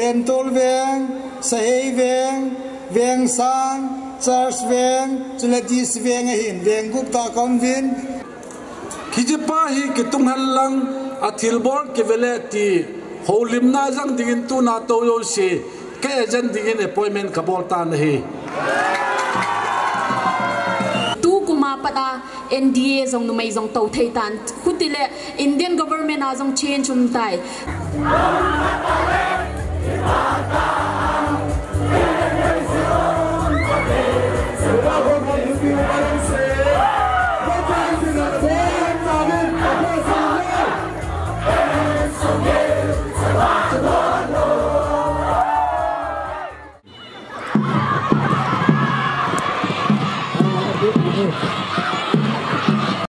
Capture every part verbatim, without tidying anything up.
Lentol Veng, Sahei Veng, Vengsang, Church Veng, chule D C Veng ahin, veng gup tah kaum uvin. Hiche pa hi kitung hen lang, athilbol kivele ti houlimna jang dingin tuna tou jouse ka agent dingin appointment kabol tan ahi. Tukum a pat a N D A jong numei jong tou thei tan. Hutile Indian government a jong change um tai.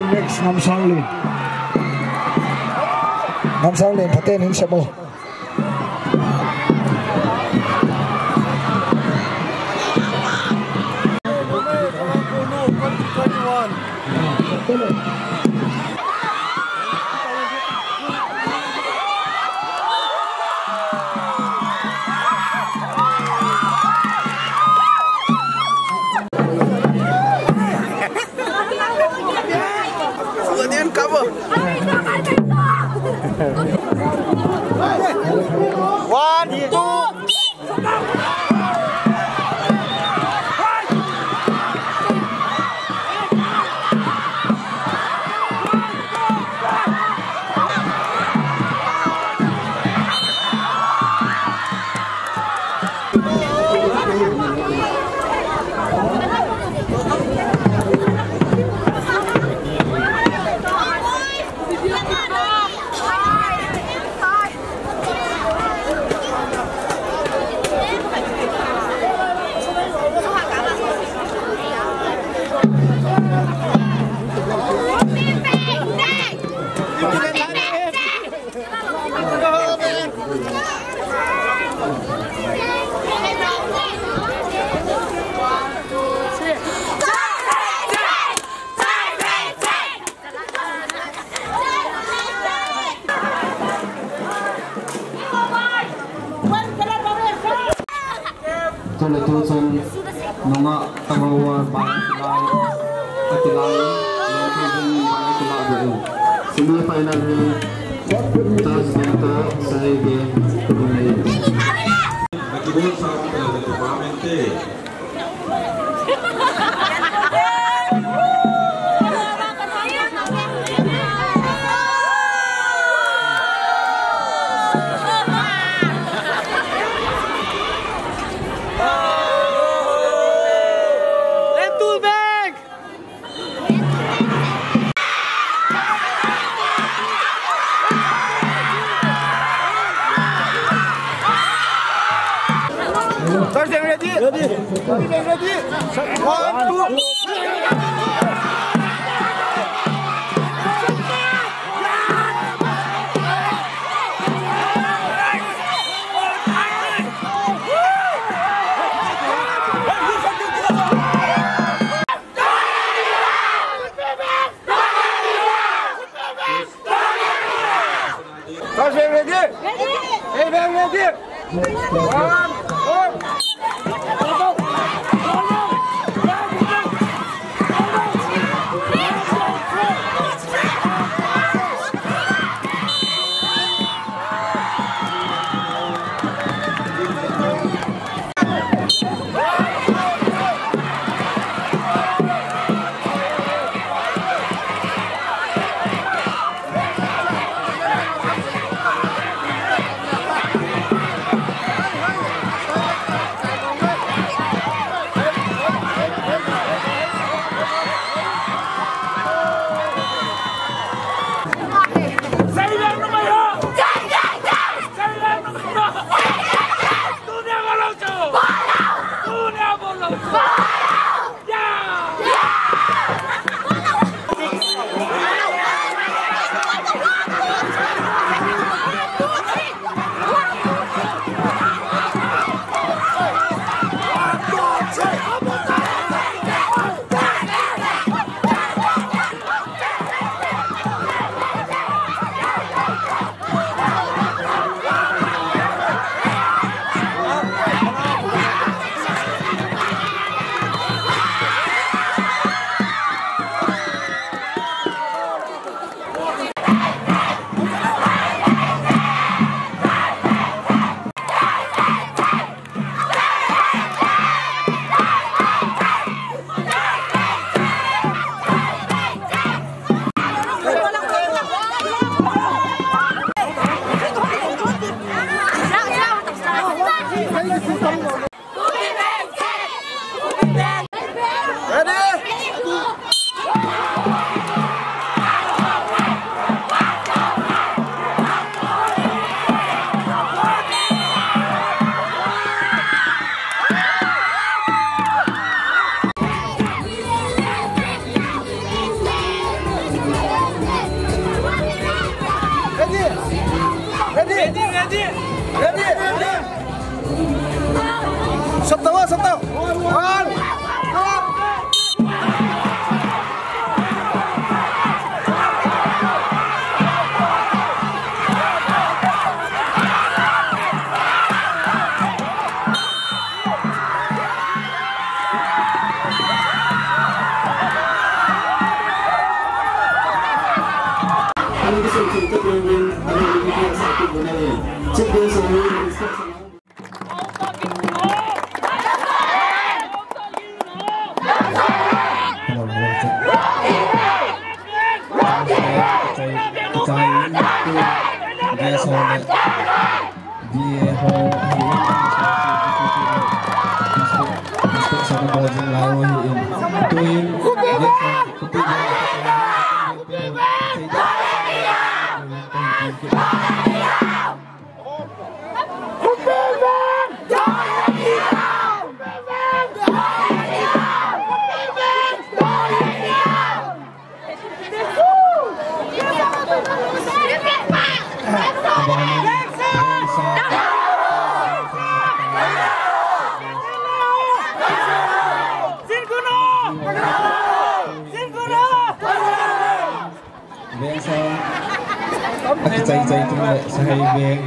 Next, Ngamsanglin. Ngamsanglin, phaten in semo. One, two. Chule tuchun nungah Tangkhul War bai kilai, akilai, Lengthei Veng bai akilai ding. Semi final hi Church Veng toh Sahei Veng. Nakibol sa, eh, department te. Ready? Ready? Ready? One, two. Ready? Ready? Hey, ready? One, two. Sap tau, sap tau. One. Veng sa. Akichai chai tung le sa hai veng.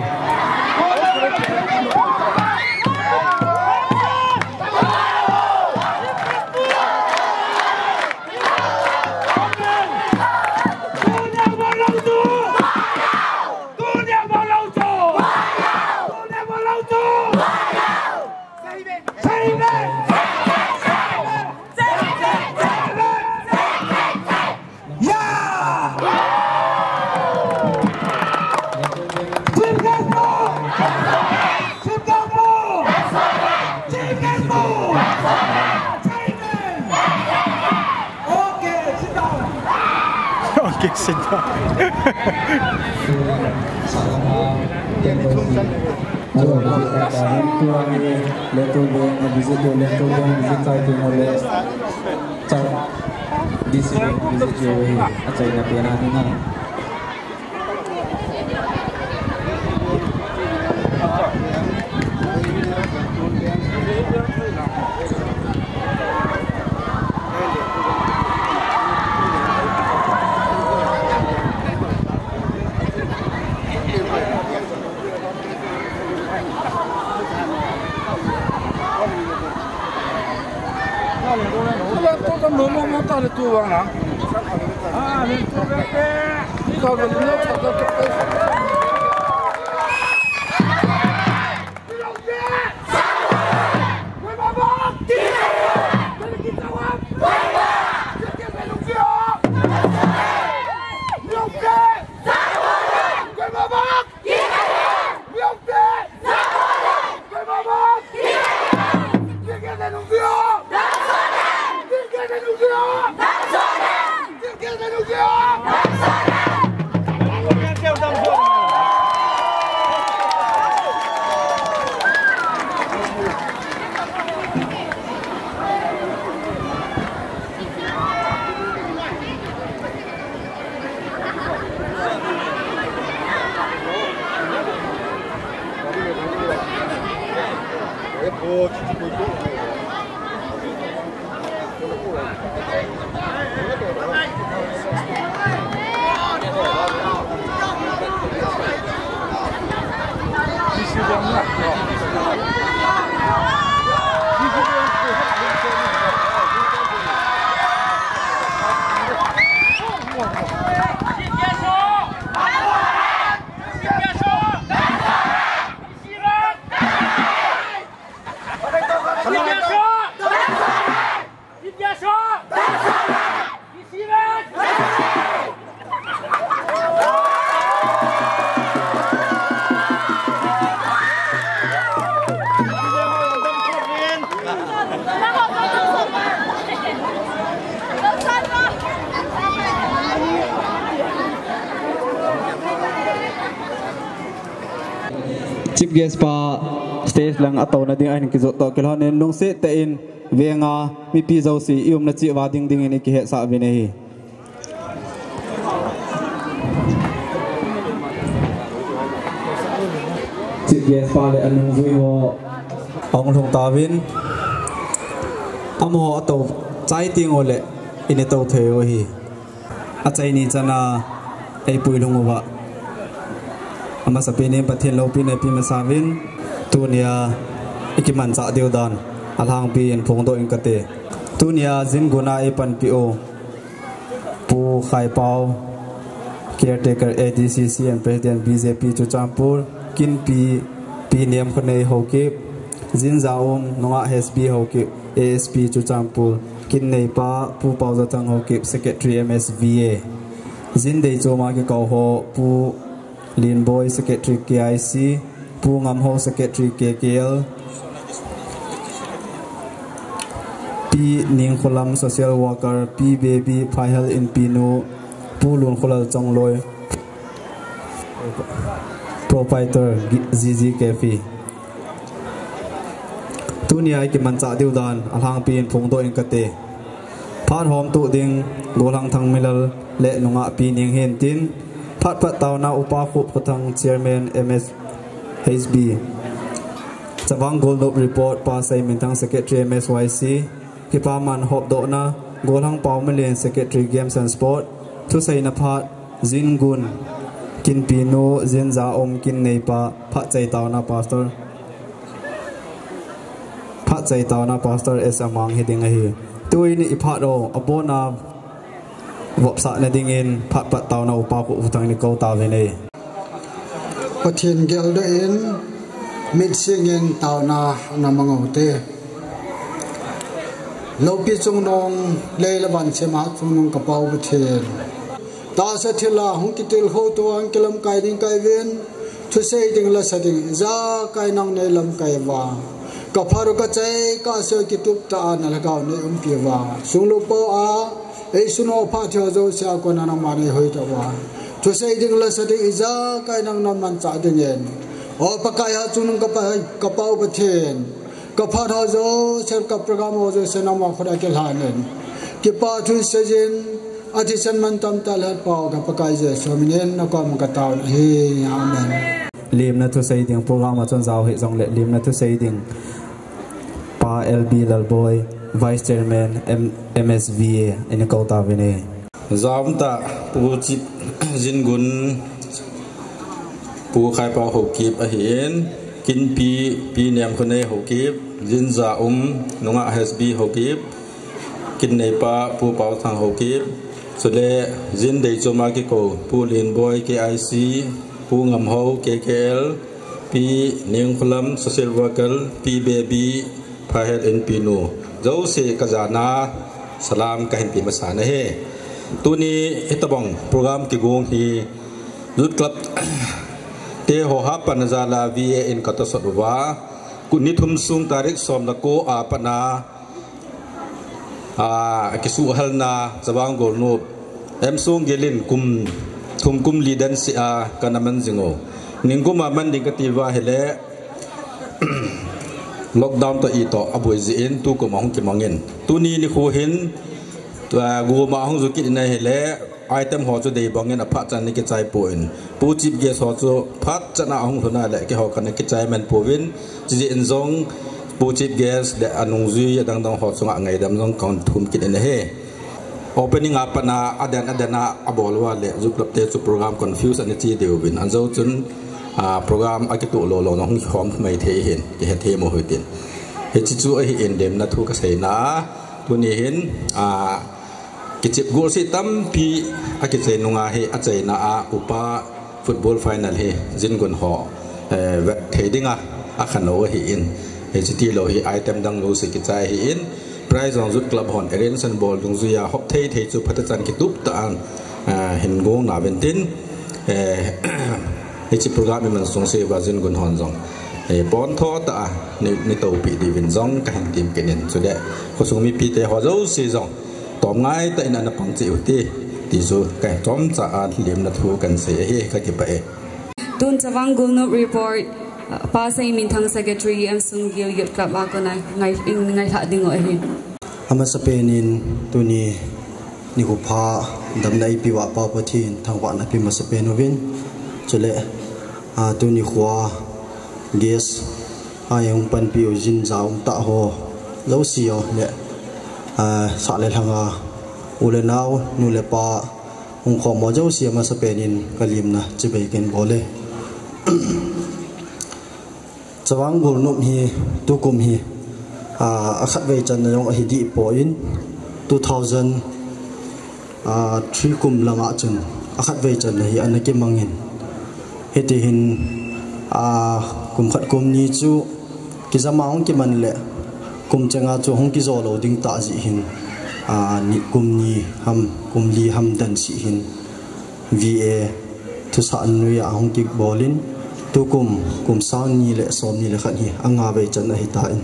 Okay, sit down. Hello, visit, uh, Lentul Veng, Lentul Veng, visit, Lentul Veng, visit, D C visit, achai na pena ni na. Chief guest pa stage lang a touna ding ahin kijot toh kilhon in lungset tah in venga mipi jouse i umna cheh uva ding ding in i kihetsah uvin ahi. Chief guest pa le anungjui ho. Ahung lhung tauvin, amaho atou chai teng uleh, ina tou thei u ahi. Achaini chana eipui lhung uva, amasapen in Pathen loupina ipe masa uvin, tunia ikimanchah diu dan alhangpi in phongdoh inge kati. Tunia Zinguna eipanpi u Pu Khaipao, Caretaker A D C C and President B J P Churachandpur, Kinpi, Pi Niamkhanei Haokip, Zinjaum, Nungah H B Haokip, A S P Churachandpur, Kinneipa, Pu Paojathang Haokip, Secretary M S V A. Zin deichoma kikou ho, Pu Linboi, Secretary K I C, Pu Ngamhou, Secretary K K L, Pi Ningkholam, Social Worker, Pi Baby, Phaihal Inpinu, Pu Lunkholal Chongloi, Proprietor, G G Cafe. Tunia ikimanchah diu dan alhangpi in phongdoh inge kati. Phat hom tuh ding, Golhang Thangmilal le Nungah Pi Ning hintin, phat pat taona Upa Khupkhothang, Chairman M S H B. Chavang Golnop Report, Pa Seiminthang, Secretary M S Y C. Kipaman hopdohna, Golhang Paomilen, Secretary Games and Sport. Thuseina phat, Zingun, Kinpinu, Zinjaum, Kinneipa, phat chai taona Pastor. Phat chai taona Pastor S Amang hiding ahi. Tuin iphat u, abona vopsahna dingin phat pat taona Upa Khupkhothang in kou tauvin ahi. Pathen geldoh in, mitsingin taona na mang ute. Loupi chungnung, lei le van sema chungnung ka Pa u Pathen. Tahsa thil'a hung kitilkhou tua hung kilamkai ding kahiuvin, thusei ding lasa ding ijakai nang neilamkai uva. Ka phat u ka chai, ka soi kitup tah a na lhagao neiumpi uva. Sunglu pao a, eisuno phat thei jousea kona nangman neihoidoh uva. Thusei ding lasa ding ijakai nang namanchah dingin. O Pakai, a chungnung ka Pa, ka Pa u Pathen. Ka phat ho jouse, ka program ho jouse nangma khut'a kilhan in. Kipa thu seijin, athisan mantam tah lhepau ka Pakai Jesu minin nakoma ka taona ahi. Amen. Lemna thusei ding program a chun jao hih jongle lemna thusei ding Pa L B Lalboi, Vice Chairman, M-, M S V A, in kou tauvin ahi. Jaum tah Pu Chip Zingun, Pu Khaipao Haokip ahin, Kinpi, Pi Niamkhanei Haokip, Zinjaum, Nungah H B Haokip, Kinneipa, Pu Paothang Haokip, chule Zin deichoma kikou, Pu Linboi K I C, Pu Ngamhou K K L, Pi Ningkholam Social Worker, Pi Baby, Phaihal Inpinu. Jouse ka jana salam kahin pe masa nahi. Tuni hitobang program kigong hi Youth Club te ho hapan jal'a V A in ka tosot uva. Kum ni thum sung tarik som le ko a pat a, a, kisuhhalna Chavang Golnop M Songgel in kum thum kum li dan seh a kana man jing u. Ningkum a man ding kati uva ahile, lockdown toh itoh aboi jeh in tukum a hung kimang in. Tuni nikho hin, tua, goma hung ju kit in ahile, item ho chu dei bang in aphat chan in kichai poi. Pu Chief Guest ho chu phat chan a hung lhun a le keiho kana kichai man pouvin, chujeh in jong Pu Chief Guest le anungjui adang dang ho chunga ngaidam jong kahin thum kit in ahi. Opening a pat a aden aden a abol uva le Youth Club te chu program confuse ana chi diu vin. Ajo chun, a, program akitoh lou lou jong hung hom mai thei hin, kihe thei mo hitin. Hiche chu ahin lemna thu kaseina. Tuni hin, a, kichep golseh tampi akichai nunga hi achaina a Upa football final hi Zingun ho, eh, vet thei dinga akhanou ahin. Hiche tilou hi item dang jouse kichai ahin. Prize jong Youth Club hon arrange ana bol dungjuiya hop thei thei chu phatechan kitup tah a, eh, hin gong nauvin tin, eh, hiche program iman sung seh uva Zingun hon jong, eh, pontho tah a nei, nei toupi diuvin jong kahin tem kit in. Chule khosung mipite ho jouse jong tom ngai tah in ana pang cheh u hite, ti chu ka chomcha a lemna thu kahin sei ahi, kakipah e. Tun Chavang Golnop Report, Pa Seiminthang Secretary M Songgel Youth Club a kona ngai, ngailha ding u ahi. Amasapen in tuni nikho pha damna eipeuva Pa Pathen thangvahna pe masapen uvin. Chule, a, tuni nikhoa guest Ai hung panpi u jin ja um tah ho jouse ho le, ah, sah le lhanga u le nao, nu le pa, hung khom ho jouse amasapen in ka limna chibai kin bol e. Chavang Golnop hi tukum hi, ah, a khatvei channa jong ahi deh poi, two thousand, ah, three kum langa chun a khatvei channa hi ana kimang in. Hiti hin, ah, kum khat kum ni chu kijama hung kiman le kum chenga chu hung kijo lou ding tah jeh hin, ah, ni kum ni ham, kum li ham dan seh hin V A thusah noiya hung kibol in, tukum, kum sang ni le som ni le khat hi a nga vei channa ahi tan.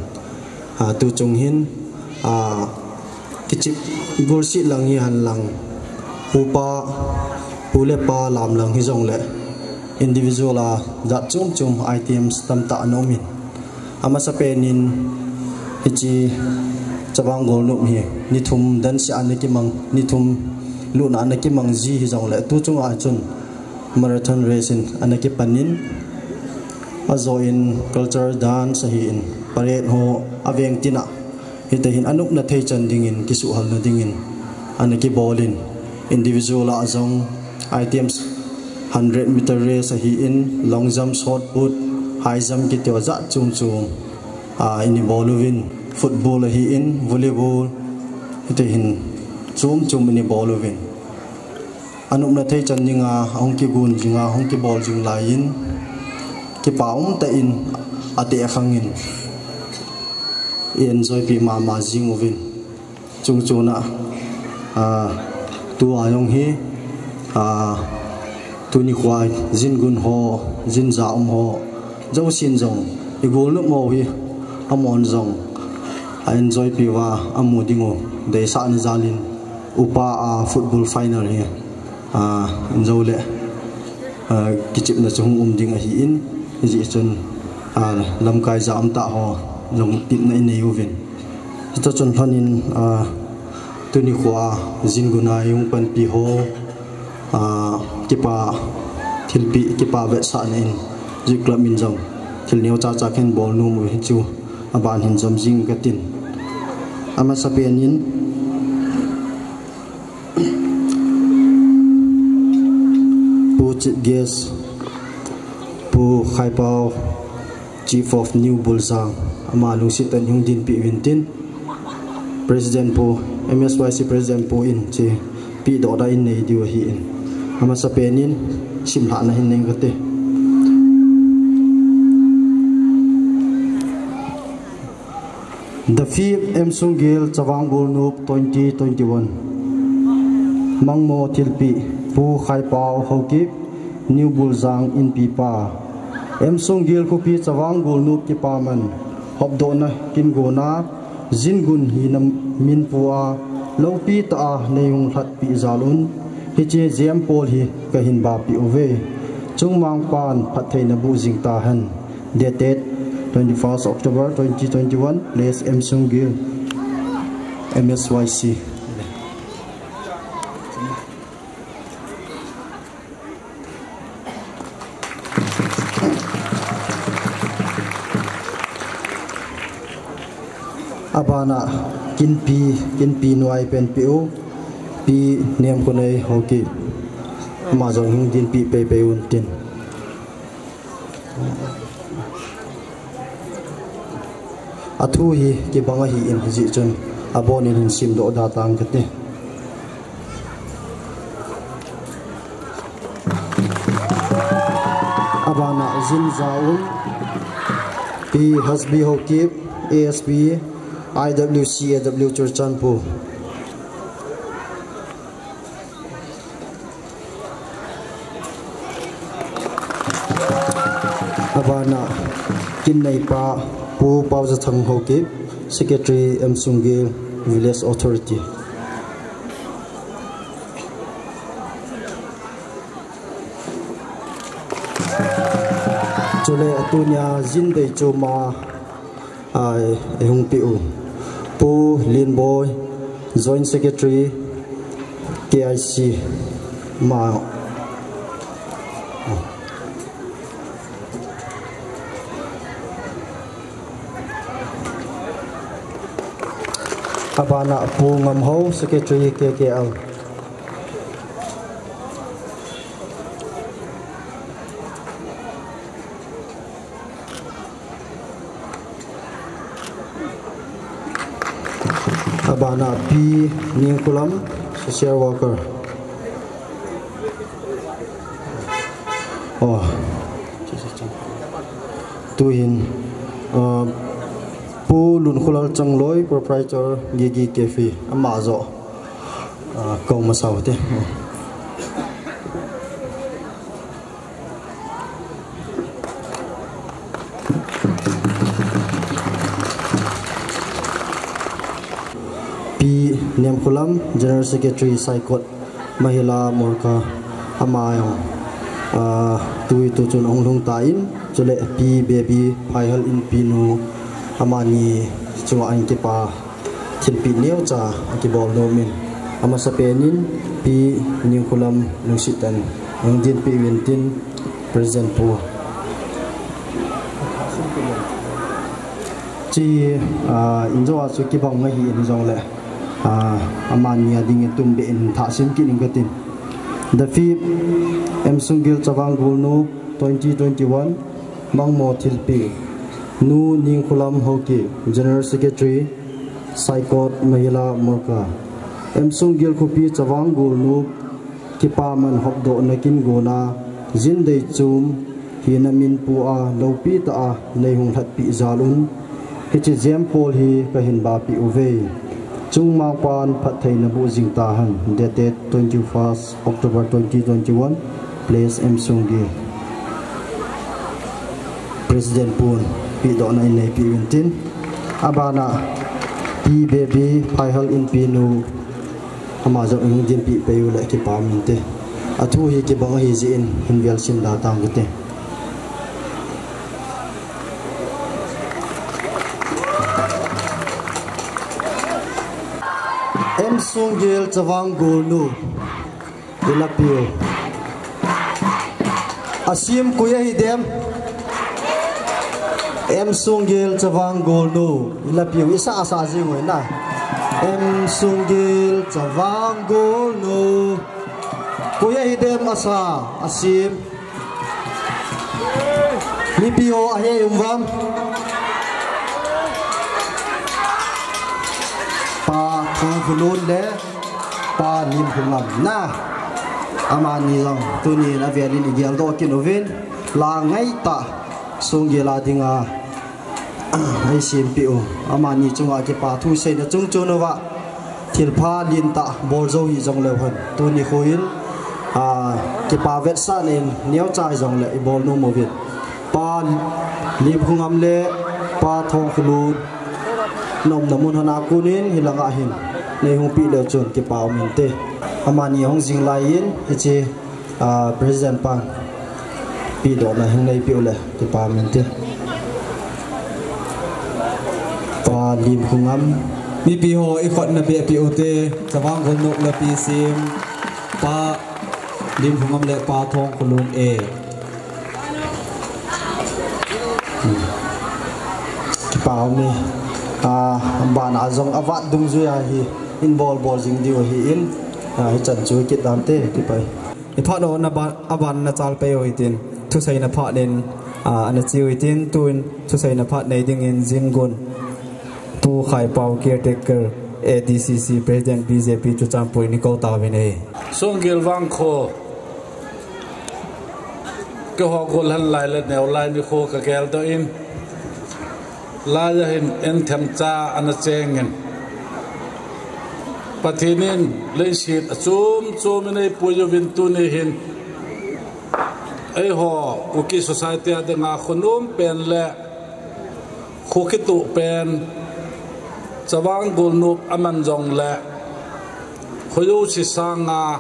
Ah, tu chung hin, ah, kichep gulsih lang hi hen lang, pu pa, pu le pa lam lang hi jong le, individual a jat chom chom items tamtah ana um in. Amasapen in hiche Chavang Golnop hi ni thum dan seh ana kimang, ni thum lutna ana kimang ji hi jong le, tu chunga chun marathon race in ana kipan in, ajo in cultural dance ahi in, parade ho, aveng tina, hiti hin anopna thei chan ding in, kisuhhalna ding in ana kibol in, individual a jong items hundred meter race ahi in, long jump, shot put, high jump kiti ho jat chom chom, ah, ini bol uvin, football ahi in, volleyball, hiti hin chom chom ini bol uvin. Anopna thei chan dinga, ahung kigon jinga, ahung kibol jing lai in, kipa um tah in, ateh khang in, i enjoy pi mama jing uvin. Chung chuna, ah, tua jong hi, ah, tuni khoa jin gon ho, jin ja um ho, jousen jong, i Golnop ho hi, amahon jong a enjoy pi uva, amu ding u deisahna jal in, upa a football final hi, ah, in jou le, ah, kichepna chu hung um ding ahi in, hijeh chun, ah, lamkai ja um tah ho jong tipna inei uvin. Hita chun lhon in, ah, tuni khoa jin gon a hung panpi ho, ah, kipa thilpeh, kipa vetsahna in, Youth Club in jong thil neo cha cha khen bol nom u hi chu, aban hin jom jing katin. Amasapen in, Pu Chief Guest, Pu Khaipao, Chief of New Buljang, ama lungset tah in hung dinpi uvin tin, President Pu, M S Y C President Pu in hiche pehdohna in nei diu ahi in. Amasapen in simlhahna hin nei kate. The fifth M Sunggel Chavang Golnop twenty twenty-one. Mangmo thilpeh, Pu Khaipao Haokip, New Buljang Inpipa. M Sunggel khopi Chavang Golnop kipaman, hopdohna kin gonna, jin gon hina min pua, loupi tah a nei hung lhatpeh jal un, hiche jempol hi kahin bapeh uve. Chungmang pan phattheina boh jing tahen. Dated twenty-first October twenty twenty-one, place M Sunggel, M S Y C. Abana kinpi, kinpi nuai pen peh u, Pi Nemkhonei Haokip. Ama jong hung dinpi peipei un tin. Athu hi kibang ahi in hijeh chun, abon in hin simdoh da tang kate. Abana jin ja um, Pi Hasbi Haokip, A S P, I W C A W Churachandpur. Abana, kin neipa, Pu Paojathang Haokip, Secretary M Sunggel, Village Authority. Chule atunia jin dei chom a, Ai, eihung peh u. Pu Linboi, Joint Secretary, K I C, ma. Abana Pu Ngamhou, Secretary K K L. Abana Pi Ningkhulam, social worker. Oh. Tuhin, uh, Pu Lunkholal Changloi, proprietor, Gigi Cafe, ama joh, uh, kou masa ute. Pi Nemkholam, General Secretary, Saikot Mahila Morcha, ama jong, ah, tui tuchun ahung lhung tan, chule Pi Baby Phaihal Inpi nu, amani chunga ahin kipa thilpeh neocha akibol nomin, amasapen in Pi Ningkholam lungset tah in hung dinpeh uvin tin, President Pu. Chi, ah, injo a chu kibang ahi in jongle, ah, amani a dingin tumbeh in thah sim kit ing katin. The fifth, M Sunggel Chavang Golnop twenty twenty-one, Mangmo Thilpeh, Nu Ningkholam Haokip, General Secretary, Saikot Mahila Morcha. M Sunggel Khopi Chavang Golnop, kipaman hopdohna kin gona, jin dei chom, hina min pua, loupi tah a, nei hung lhatpeh jal un, hiche jempol hi kahin bapeh uve. Chungmang pan phattheina boh jing tahen, dated twenty-first October twenty twenty-one, place M Sunggel. President Pun, pehdohna in neipeh uvin tin. Abana, Pi Baby Phaihal Inpi nu, ama jong hung dinpeh peh u le kipa um inte. Athu hi kibang ahi jeh in, hin vel sim da tang kate. M Sunggel Chavang Golnop. Ilapiu. Asem koi ahi dem. M Sunggel Chavang Golnop. Ilapiu. Isa asa jing uvin na. M Sunggel Chavang Golnop. Koi ahi dem asa. Asem. Mipi ho ahi um vam. Pa Thongkholun le Pa Limkhongam na. Amani jong tunin avelin igel doh kit uvin. La ngaitah Sunggel a dinga eisempeh u. Amani chunga kipa thu seina chung chun uva. Thilpha lentah bol jou hih jongleu hen. Tuni kho in, ah, kipa vetsahna in neocha hijongle ibol nom uvin. Pa Limkhongam le Pa Thongkholun na umna mun hana konin hilanga hin. Nei hung peh leu chun kipa um inte. Amani hung jing lai in hiche Ah, President pan pehdohna hin neipeh u le, kipa um inte. Pa Limkhongam. Mipi ho ikhut na beh peh u te, Chavang Golnop le Pi Sim, Pa Limkhongam le Pa Thongkholun e. Hmm. Kipa um e. Ah, abana jong avat dungjui a hi, in bol bol jing diu ahi in. Ah, hichan chu kit dam te, kipa. Iphat u na ba, aban na chal peh u hitin, thuseina phat in, ah, ana che u hitin, tun thuseina phat nei dingin Jingun, Pu Khaipau caretaker, A D C C President B J P Churachandpur in ikou tauvin ahi. Sunggel vangkho, keiho golhang lai le neo lai nikho ka geldoh in, lai a hin en themcha ana chengin. Pathen in leiset achom chom in eipui uvin tuni hin. Eiho Kuki society a dinga khonom pen le kho kitoh pen Chavang Golnop aman jongle khojouse sanga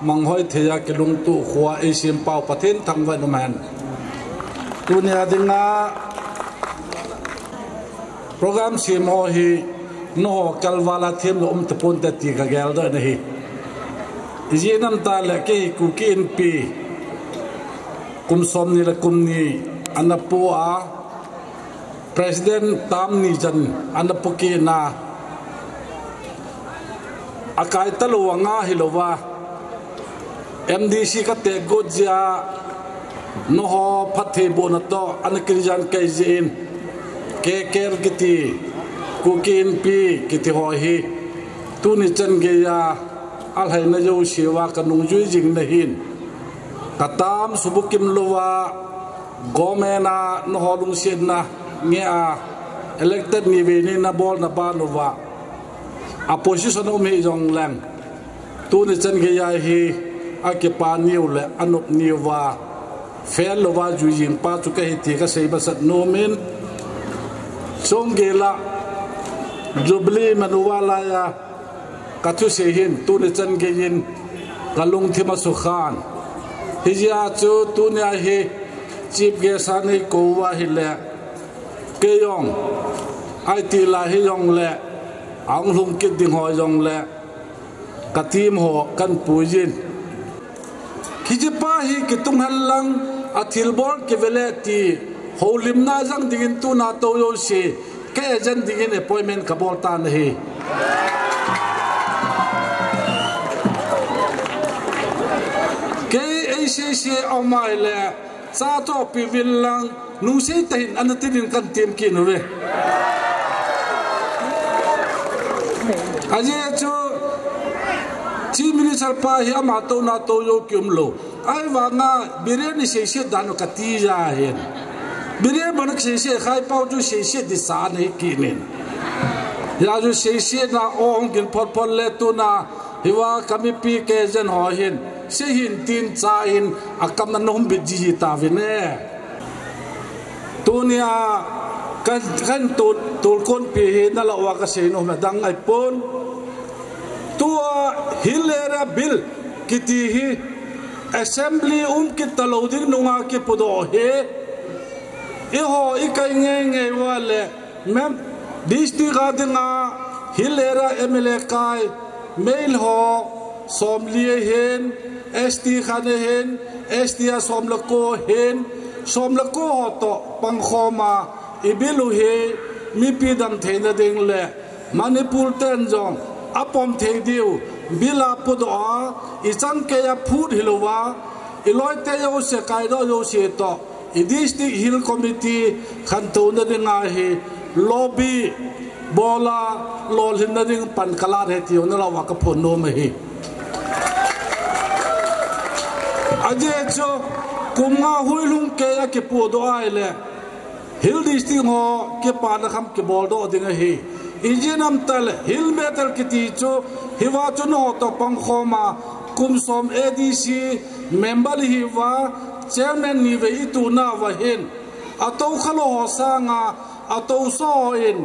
manghoi thei a kilungtoh kho a eisem pau Pathen thangvah in um hen. Tuni a dinga program sem ho hi nangho kalval a themlou um tapon te ti ka geldoh in ahi. Ijeh inem itile kei Kuki Inpi kum somni le kum ni ana po a, President term ni jan ana po kit na, akai talou anga hilouva, M D C ka teh got jeh a, nangho phattheibohna toh ana kirijan kei jeh in, K K L kiti, Kuki Inpi kiti ho hi, tuni chan geiya, alhaina jousea ka nungjui jing na hin, ka tam subukim louva, government a nangho lungsetna ngeh a, elected nivei ni na bolna ban uva, opposition um hih jongleng, tuni chan geiya hi, akipa niu le anop niuva, fail louva jui jing pa chu kahi ti kasei masat nom in, song gela, Jubilee man uva laiya, ka thusei hin, tuni chan geiyin, ka lungthim asukhan. Hijeh a chu tunia hi, Chief Guest a nei kou uva hile, kei jong, aiti la hijongle, ahung lhung kit ding ho jongle, ka team ho kan puijin. Hiche pa hi kitung henlang, athilbol kivele ti, houlimna jang dingin tuna tou jouse, ka agent dingin appointment kabol tan ahi. Kei A C C a um ahile, cha toh peuvin lang, nungsei tahin ana tin in kan team kit uve. Ajeh chu Chief Minister pa hi ama touna tou jou kium lou. Ahivanga Biren iseiset dan u kati ja hin. Biren bana kiseiset, Khaipao chu seiset ding sa nei kit in. Hijeh chu seisetna o hung gin phot phot le tuna hiva ka mipi keijen ho hin, sei hin tin cha in akam ana hum bit jiji tauvin e. Tunia kan, kan tul, tulkonpi hi nalah uva kasei nom e, adang ahipon. Tua Hill Area Bill kiti hi Assembly um kit talou ding nunga kipudoh hi. Eiho ikai ngei ngei uva le, mem, district a dinga Hill Area M L A kai, male ho somli ahin, S T khat ahin, S T a som le ko ahin, som le ko ho toh pangkhom a, i bill u hi mipi damtheina ding le Manipur ten jong apom thei diu bill a pudoh a, ichangkeiya phut hilouva, iloite jouse kaidoh jouse toh, i District Hill Committee khantouna dinga hi lobby bol a lolhinna ding pan kalah e ti jong nalah uva kaphon nom ahi. Ajeh chu kum nga huilhung keiya kipudoh ahile, Hill District ho kipana kham kiboldoh ding ahi. Ijeh inem itile Hill Matter kiti chu hiva chu nangho toh pangkhom a, kum som A D C member ihiuva, chairman nivei itouna uva hin, atoukhalou ho sanga atouso hon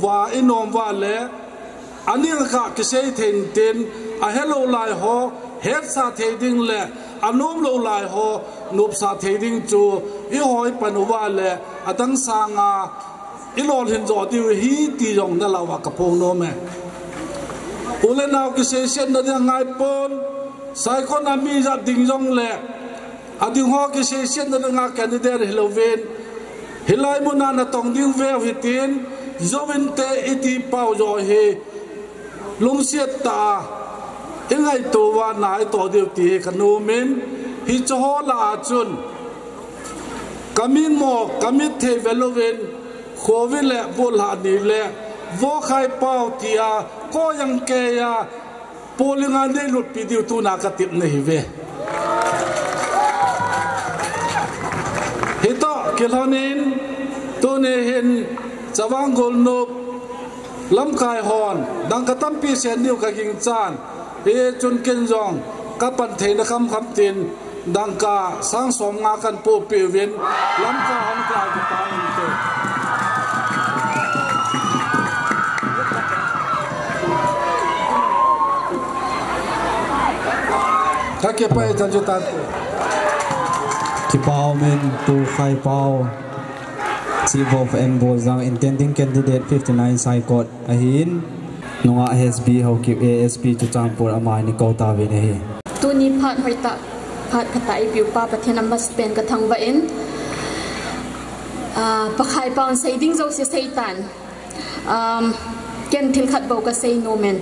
va inom uva le, aning kha kisei thei intin, ahelou lai ho hetsah thei ding le, anomlou lai ho nopsah thei ding chu, eiho ipan uva le, adang sanga ilolhin jo diu ahi ti jong nalah uva kaphong nom e. U le nao kiseisetna ding angaipon, Saikot a mi ijat ding jongle, ading ho kiseisetna dinga candidate hilouvin, hilai muna natong ding veu hitin, jouvinte iti pau jo hi, lungset tah a ingaito uva na itoh diu ti hi kanom in, hiche ho lah a chun, kamin mo, kamit thei velouvin, Khovi le Volhani le Vokhaipao tia, koi jangkeiya, polling a neilutpi diu tuna katepna ahiuve. Hitoh kilhonin, tuni hin Chavang Golnop lamkai hon dangka tampi sen diu kaginchan, hichun ken jong kapan theina khamkham tin, dangka sang somnga kahin pohpeh uvin, lamkai hon kakipa inte. Kakipah e, chan chu tante. Kipa umin, Pu Khaipao, Chief of M Boljang, intending candidate fifty nine Saikot ahin, nungah H B Haokip, A S P Churachandpur, ama hin ikou tauvin ahi. Tuni phat hoitah, phat phatah eipeupa Pathen amasapen kathangvah in, ah, Pa Khaipaon sei ding jouse seitan. Um, ken thil khat bou kasei nomin.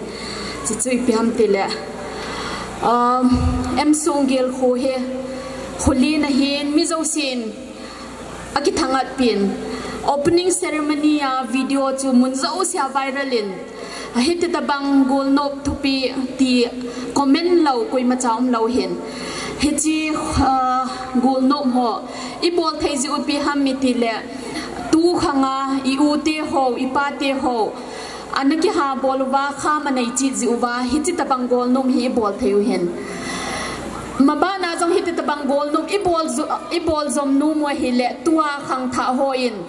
Chuchu ipi ham tile, um, M Songgel kho hi, kho lina hin mi jousen akithangatpin, opening ceremony a video chu mun jousea viral in, hiti tabang golnop thupi ti comment lou koimacha umlou hin. Hiche, uh, golnop ho ibol thei jeh u ipi ham itile, tukhanga i-u te ho, ipa te ho ana kihabol uva, kham anei cheh jeh uva, hiti tabang golnop hi ibol thei u hin. Mabana jong hiti tabang golnop ibol jo-, ibol jom nom u ahile, tua khangthah hon,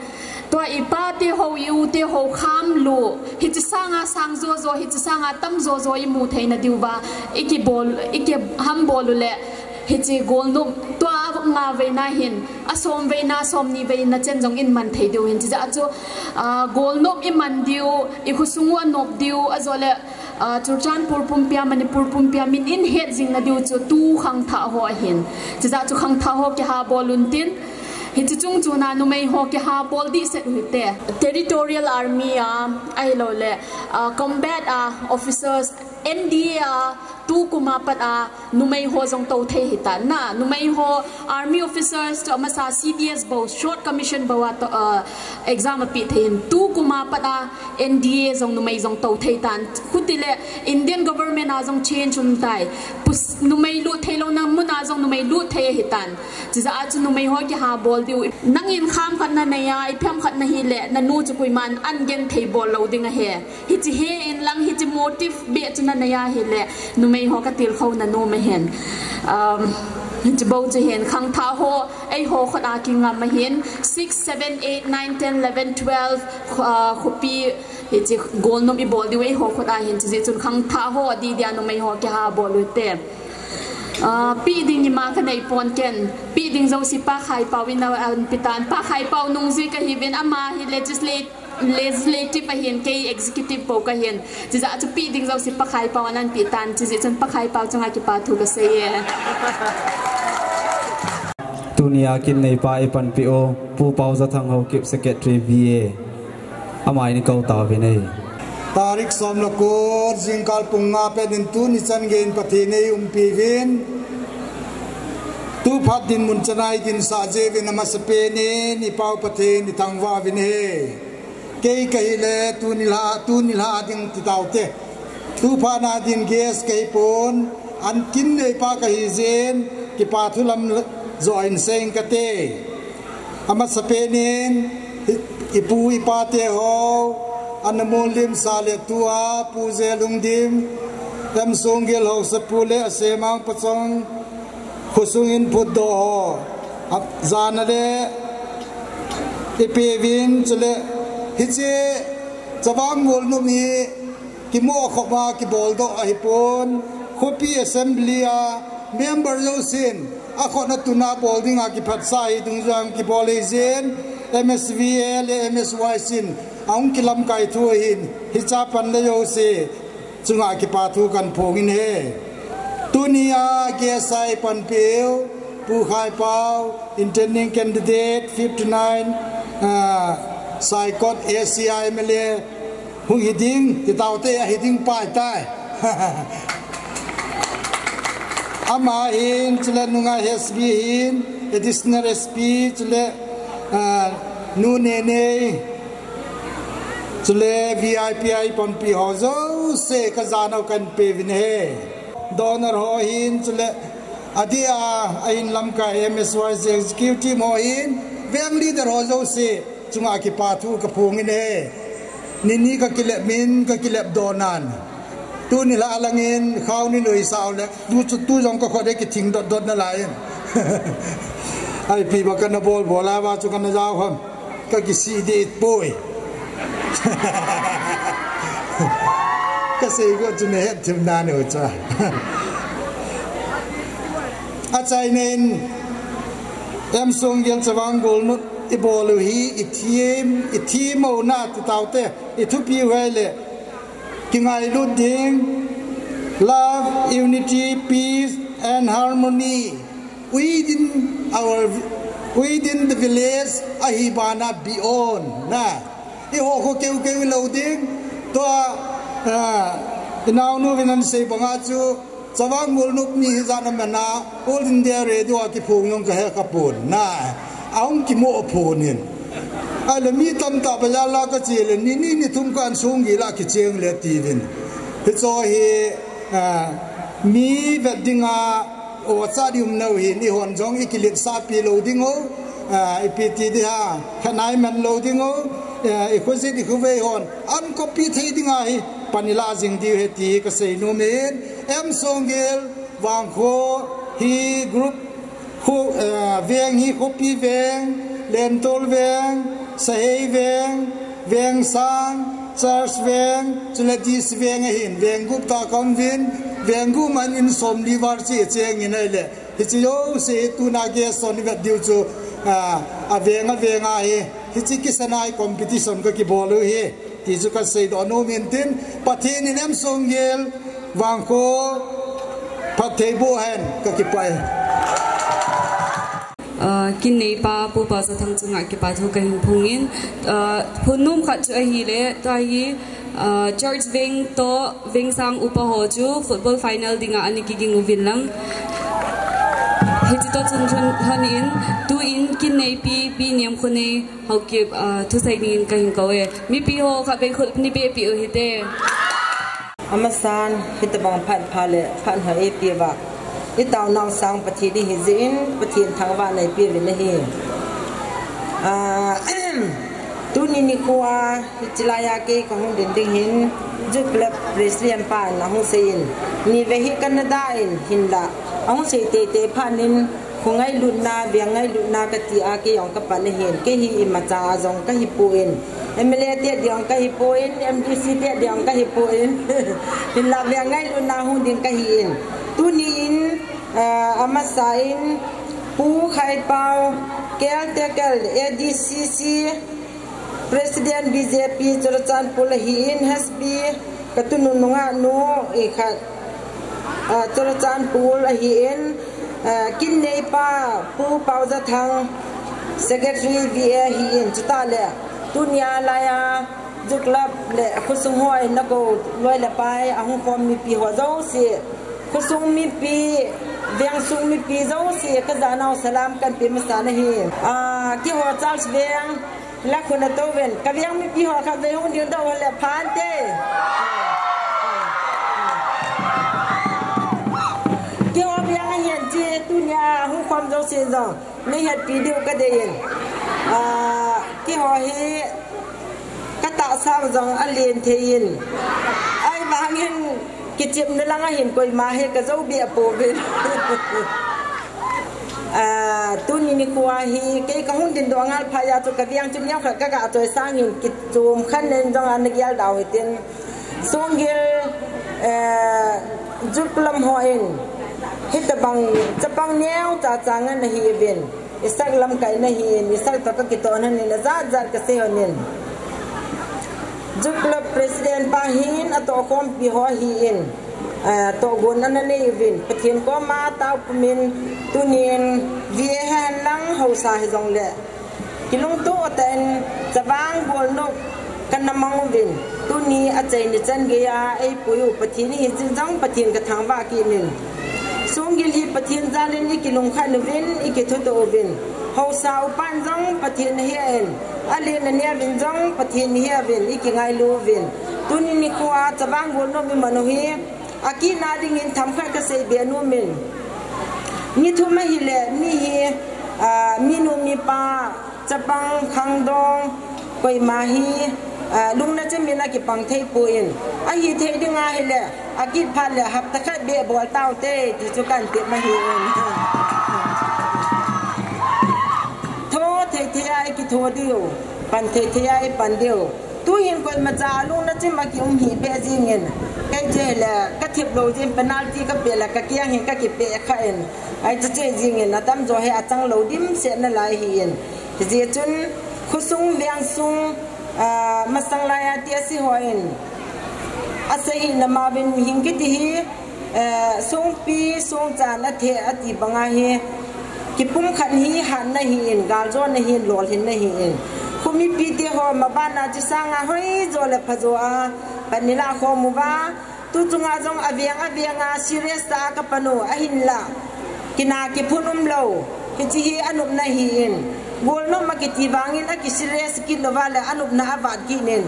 tua ipa te ho, i-u te ho kham lou, hiche sanga sang jojo, hiche sanga tam jojo imu theina diuva ikibol, ikihambol ule, hiche golnop tua nga veina hin, asom veina, somni veina chen jong iman thei diu hin. Chijeh chu, ah, golnop iman diu, ikhosung u anop diu, ajole, ah, Churachandpur pumpia, Manipur pumpia min ihet jingna diu chu tu khangthah ho ahin. Chijeh chu khangthah ho kihabol untin, hiche chung chuna numei ho kihabol dehset u hite. Territorial Army a, ahiloule, ah, combat a officers, N D A a, tukuma pat a numei ho jong tou thei hitan na, numei ho army officers toh amasa C D S bou, short commission bou a toh, uh, exam apeh thei hin, tukuma pat a N D A jong numei jong tou thei tan. Khutile Indian government a jong change umtai. Pus-, numei lut theilouna muna jong numei lut thei ahitan. Chijeh a chu numei ho kihabol diu. Nangin kham khat nanei a, ipi ham khat nahile, nanu chu koiman an genthei bol lou ding ahi. Hiche hi inlang, hiche motive beh chu nanei ahile, numei ho katilkhouna nom ahin. Um, hiche bou chu hin, khangthah ho, eiho khut a kingam ahin, six, seven, eight, nine, ten, eleven, twelve, uh, khopi, hiche golnop ibol diu eiho khut a hin, chujeh chun khangthah ho adih dia numei ho kihabol ute. Ah, peh ding ima kanei pon ken. Peh ding jouse Pa Khaipao in ana petan. Pa Khaipao nungjui kahiuvin, ama hi legislate-, legislative ahin, kei executive bou kahin. Chijeh chu peh ding jouse Pa Khaipao in ana petan. Chujeh chun Pa Khaipao chunga kipa thu kasei e. Tunia kin neipa ipanpi u, Pu Paojathang Haokip, Secretary V A. Ama in kou tauvin ahi. Tarik som le ko, jingkah pung nga pet in tuni chan geiyin Pathen in eiumpi uvin. Tu phat dinmun chana idinsah jeh uvin amasapen in i Pau Pathen ithangvah uvin ahi. Kei kahile, tuni lha, tuni lha ding ti taute. Tu phat na din guest kahi pon, an kin neipa kahi jeh in, kipa thu lam jo in seiyin kate. Amasapen in, i, ipu ipa te ho, ana mun limsa le tua, Pu J. Lungdim, M. Songgel Haokip le Asemang Pachong, khosung in phutdoh ho, a, jana le, ipeuvin, chule, hiche, Chavang Golnop hi, kimoh khop a kiboldoh ahipon, khopi assembly a member jousen, akhut a tuna bol dinga kiphatsah hi dungjuiya kibol ahi jeh in, M S V A le M S Y C in, ahung kilamkai thu ahin, hiche a pan le jouse, chunga kipa thu kaphongin ahi. Tunia guest a ipanpiu, Pu Khaipao, intending candidate, fifty-nine, ah, Saikot A C I M L A, hung hiding, ti taute ahiding pai tai. Ama hin, chule nunga S B hin, additional S B, chule, ah, Nu Nenei, chule V I P a ipanpi ho jouse kajanau kahin peuvin ahi. Donor ho hin, chule adeh a, ahin lamkai M S Y C executive ho hin, veng leader ho jouse, chunga kipa thu kaphongin ahi. Nini kakilep min, kakilep donan. Tuni lha langin, khao ni lui sao le, tu chu tu jong kakhut hi kithing dotdot nalai in. Ai, ipi ba kana bolbol a, va chu kana jao ham. Kakisih deh poi. Kasei got chu nahet thim nan u cha. Achaina in, M. Songgel Chavang Golnop ibol u hi, ithim, ithim u na ti taute, ithupi u ahile, kingailut ding, love, unity, peace and harmony within our, within the village, ahi bana beyond, na. Eiho kho keukeu lou ding, tua, ah, Inaunu vin ahin sei banga chu, Chavang Golnop ni hijat na mana, All India Radio a kiphong jong kahe khapon, na, ahung kimo phon in. Ahile mi tamtah bazar la kache le, ni ni ni thum kan sung gila kicheng le tivin. Hicho hi, ah, mi vet dinga, o cha di um nau hi, ni hon jong i kilit sa pi lo ding o, ah, i pi ti di ha, khanai man lo ding o, ah, i khujit i khuvei hon, an copy thei dinga hi, pan i la jing diu he ti kasei nom in, M Songgel, Vangkho, hi group, khu, eh, veng hi khopi veng, Lentol veng, Sahei veng, Vengsang, Church veng, chule Dis veng ahin, veng gup ta kaum vin, veng gup man in som li var chi cheng in ahile, hichi jouse tuna guest hon i vet diu chu, ah, a veng a veng a hi, hichi kisanai competition kakibol u hi. Ti chu kasei doh nom in tin, Pathen in M Songgel, Vangkho, phatthei boh hen, kakipah e. Ah, kin neipa Pu Paojathang chunga kipathu kahin phong in, ah, phun nom khat chu ahile, tua hi, ah, Church veng toh Vengsang upa ho chu football final dinga ana kiging uvin lang. Hichi toh chun lhon, lhon in, tu in kin neipi, Pi Niamkhonei, Haokip, ah, thusei dingin kahin kou e. Mipi ho khatvei khut nei beh peh u hite. Amasan, hitabang phat pha le phat hoi eipeh uva, i taonau sang Pathen ihi jeh in, Pathen thangvahna eipeh uvin ahi. Ah, tuni nikho a, hichi lai a kei kahung din ding hin, Youth Club President pan ahung sei in, nivei hi Canada in hinlah, ahung sei teitei phat in, Kho ngailutna, veng ngailutna kati a kei jong kapan ahin, kei hi imacha a jong kahi poi, M L A te ding jong kahi poi, M D C te ding jong kahi poi, hinlah veng ngailutna hung ding kahi in. Tuni in, ah, amasa in, Pu Khaipao, caretaker, A D C C, President B J P Churachandpur ahin, S P, ka tunu nungah nu, i khat, ah, Churachandpur ahin, ah, kin neipa Pu Paojathang, Secretary V A ahin, chutah le, tunia laiya, Youth Club le khosung ho in nakou loi le pai, ahung khom mipi ho jouse, khosung mipi, vengsung mipi jouse, kajanau salam kahin pe masa nahi. Ah, keiho Charles Veng, la khun atou ven, ka veng mipi ho khatvei hung ding doh le phan te. Keiho veng ahin chi, tunia hung khom jouse jong, nei hetpi diu kadei in. Ah, keiho hi, katahsa jong alen thei in. Ahivangin, kichepna lang ahin koima hi kajou beh pouvin. Ah, tuni nikho a hi, kei kahung din doh ngal phat a chu kaveng chu neokhat kaga choi sangin kichom khat nen jong ana gel dau hitin. Songgel, eh, Youth Club hon, hitabang chapang neocha cha ngen ahiuvin. Isak lamkai nahin, isak toh kakitoh nahin, ajat jat kasei hon in. Youth Club President pa hin, atohkhompi ho ahin, eh, tohgon ana nei uvin. Pathen koma taopum in, tunin, V A hen lang haosa hijongle, kilungto tah in, Chavang Golnop kana mang uvin. Tuni achaina chan geiya eipui u Pathen ihi jeh jong Pathen kathangvah kit in. Songgel hi Pathen jal in ikilungkhat uvin, ikithutoh uvin. Haosa upan jong Pathen ahi in. Alen aneo uvin jong Pathen ahi uvin, ikingailu uvin. Tuni nikho a Chavang Golnop iman u hi, akitna dingin themkhat kasei be nom in. Ni thum ahile, mi hi, ah, minu mipa, chapang, khangdong, koima hi, ah, lungna chimin akipang thei poi. Ahithei ding ahile, akit phat le hapta khat beh bol taute, ti chu kahin tep ahi in. Tho thei thei a ikitho diu, pan thei thei a ipan diu. Tuhin koimacha lungna chim a kium hih beh jingin. Kei chu le, kathip lou jin penalty kapeh le, kakiang hin kakipeh kha in. Ahi chu chu jingin, atamjo hi achang lou dimset nalai ahi in. Hijeh chun, khosung vengsung, ah, masang laiya ti ase hon, asei hina ma uvin hing kiti hi, eh, songpi, songchan athe ati banga hi, kipumkhat hi hatna ahi in, galjona ahi in, lolhinna ahi in. Kho mipite ho, mabanna chu sanga hoijo le phajo a, pan ilah khom uva, Tu chunga jong aveng aveng a serious tah a ka pan u ahinla, kina kiphun umlou. Hiche hi anopna ahin. Golnop ma kiti vangin aki serious kit louva le anopna avat kit in.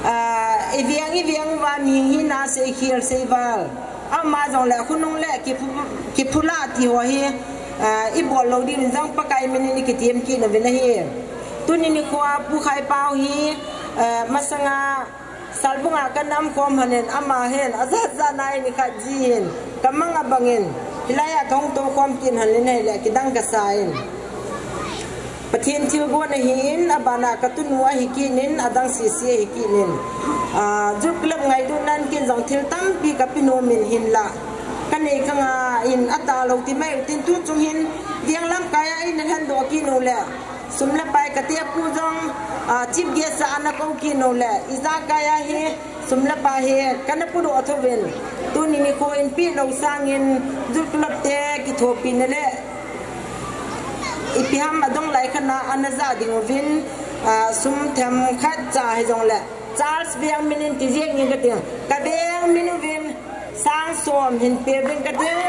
Ah, iveng iveng uva mi hina seikhel seival. Ama jongle khonung le kiphu, kiphula ti ho hi, ah, ibol lou ding jong Pakai minin ikitem kit nauvin ahi. Tuni nikho a Pu Khaipau hi, ah, masanga Salbunga ka nam khom hanin ama hin ajat jat na in ikhat ji hin ka mang abangin hilai a kahung tou khom kit hanin hile kidang kasa in. Pathen thilgon ahin, abana ka tunu ahi kit in, adang sese ahi kit in. Ah, Youth Club ngailutnan ken jong thil tampi ka pe nom in hinla. Ka nei ka nga in atah lou ti mai u tin tu chung hin veng lamkai a in alhen doh kit u le. Sum le pai ka te pu jong, ah, chief guest a ana kou kit u le. Ijakai a hi sum le pai hi kana pudoh tho uvin. Tuni nikho in pe lou sangin Youth Club te kithopi na le. Ipi ham adong lai khat na ana ja ding uvin, ah, sum themkhat cha hijongle. Charles Veng minin ti jeng in ka ting. Ka veng min uvin sang som hin pe uvin ka ting.